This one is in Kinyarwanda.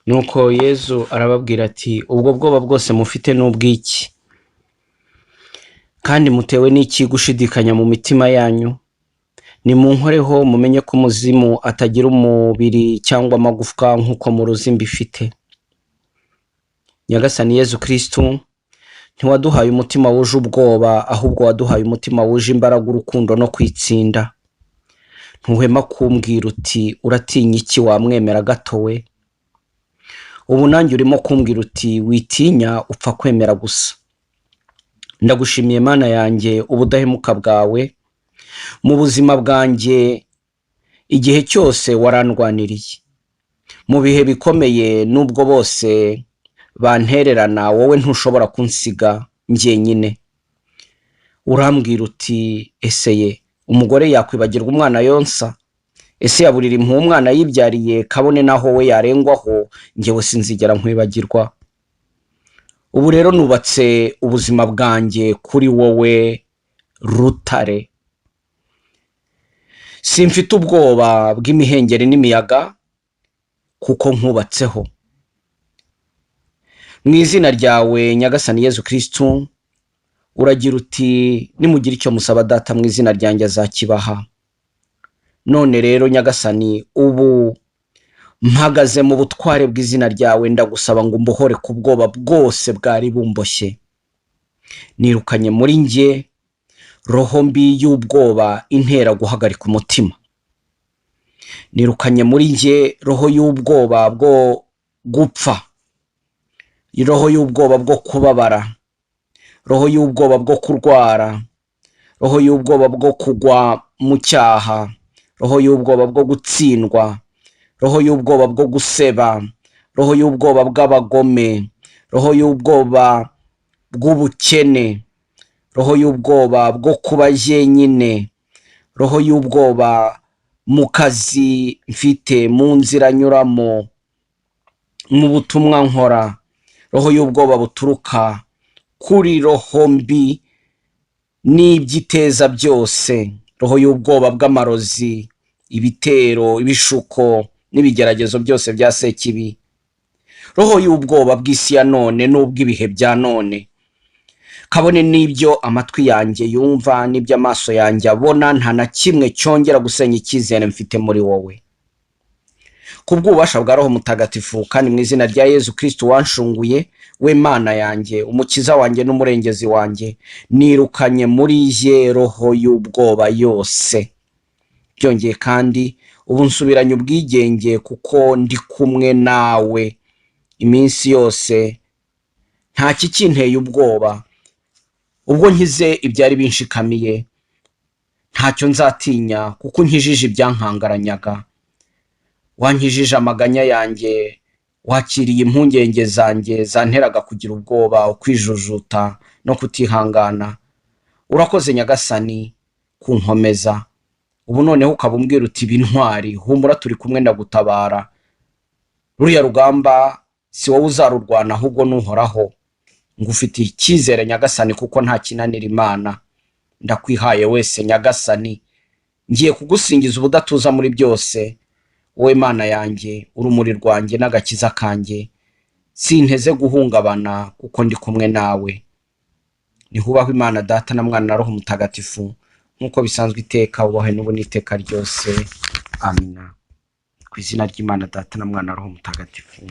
Nuko Yezu arababwira ati: "Ubwo bwoba bwose mufite ni ubw'iki? Kandi mutewe n'iki gushidikanya mu mitima yanyu? Nimunkoreho mumenye ko umuzimu atagira umubiri cyangwa amagufwa nk'uko muruzi mbifite." Nyagasani Yezu Kristu, ntiwaduhaye umutima wuje ubwoba, ahubwo waduhaye umutima wuje imbaraga, urukundo no kwitsinda. Ntuhwema kumbwira uti: "Uratinya iki, wamwemera gato we?" Ubu nanjye urimo kumbwira uti: "Witinya, upfa kwemera gusa." Ndagushimiye, Mana yanjye, ubudahemuka bwawe mu buzima bwanjye. Igihe cyose warandwaniriye mu bihe bikomeye. Nubwo bose bantererana, wowe ntushobora kunsiga njyenyine. Urambwira uti: "Ese ye, umugore yakwibagirwa umwana yonsa? Ese yaburira impuhwe umwana yibyariye? Kabone n'aho we yarengwaho, njyewe sinzigera nkwibagirwa." Ubu rero nubatse ubuzima bwanjye kuri wowe, rutare. Simfite ubwoba bw'imihengeri n'imiyaga, kuko nkubatseho. Mu izina ryawe, Nyagasani Yezu Kristu, uragira uti: "Nimugira icyo musaba Data mu izina ryanjye, azakibaha." None rero, Nyagasani, ubu mpagaze mu butware bw'izina ryawe, ndagusaba ngo umbohore ku bwoba bwose bwari bumboshye. Nirukanye muri njye roho mbi y'ubwoba intera guhagarika umutima. Nirukanye muri njye roho y'ubwoba bwo gupfa, roho y'ubwoba bwo kubabara, roho y'ubwoba bwo kurwara, roho y'ubwoba bwo kugwa mu cyaha, roho y'ubwoba bwo gutsindwa, roho y'ubwoba bwo guseba, roho y'ubwoba bw'abagome, roho y'ubwoba bw'ubukene, roho y'ubwoba bwo kuba jyenyine, roho y'ubwoba mu kazi mfite, mu nzira nyuramo, mu butumwa nkora, roho y'ubwoba buturuka kuri roho mbi n'iby'iteza byose, roho y'ubwoba bw'amarozi, ibitero, ibishuko n'ibigeragezo byose bya Sekibi, roho y'ubwoba bw'isi ya none n'ubw'ibihe bya none. Kabone n'ibyo amatwi yanjye yumva n'ibyo amaso yanjye abona, nta na kimwe cyongera gusenya icyizere mfite muri wowe. Ku bw'ububasha bwa Roho Mutagatifu kandi mu izina rya Yezu Kristu wanshunguye, we Mana yanjye, Umukiza wanjye n'Umurengezi wanjye, nirukanye muri ye roho y'ubwoba yose. Byongeye kandi, ubu nsubiranye ubwigenge kuko ndi kumwe nawe iminsi yose, nta kikinteye ubwoba. Ubwo nkize ibyari binshikamiye, ntacyo nzatinya, kuko unkijije ibyankangaranyaga. Wankijije amaganya yanjye, wakiriye impungenge zanjye zanteraga kugira ubwoba, ukwijujuta no kutihangana. Urakoze, Nyagasani, kunkomeza. Ubu noneho ukaba umbwira uti: "Bintwari, humura, turi kumwe, ndagutabara. Ruriya rugamba si wowe uzarurwana, ahubwo n'Uhoraho." Ngufitiye icyizere, Nyagasani, kuko nta kinanira Imana. Ndakwihaye wese, Nyagasani. Ngiye kugusingiza ubudatuza muri byose, wowe Mana yanjye, urumuri rwanjye n'agakiza kanjye. Sinteze guhungabana kuko ndi kumwe nawe. Nihubahwe Imana Data na Mwana na Roho Mutagatifu, nk'uko bisanzwe iteka, ubahwe n'ubu n'iteka ryose. Amina. Ku izina ry'Imana Data na Mwana na Roho Mutagatifu.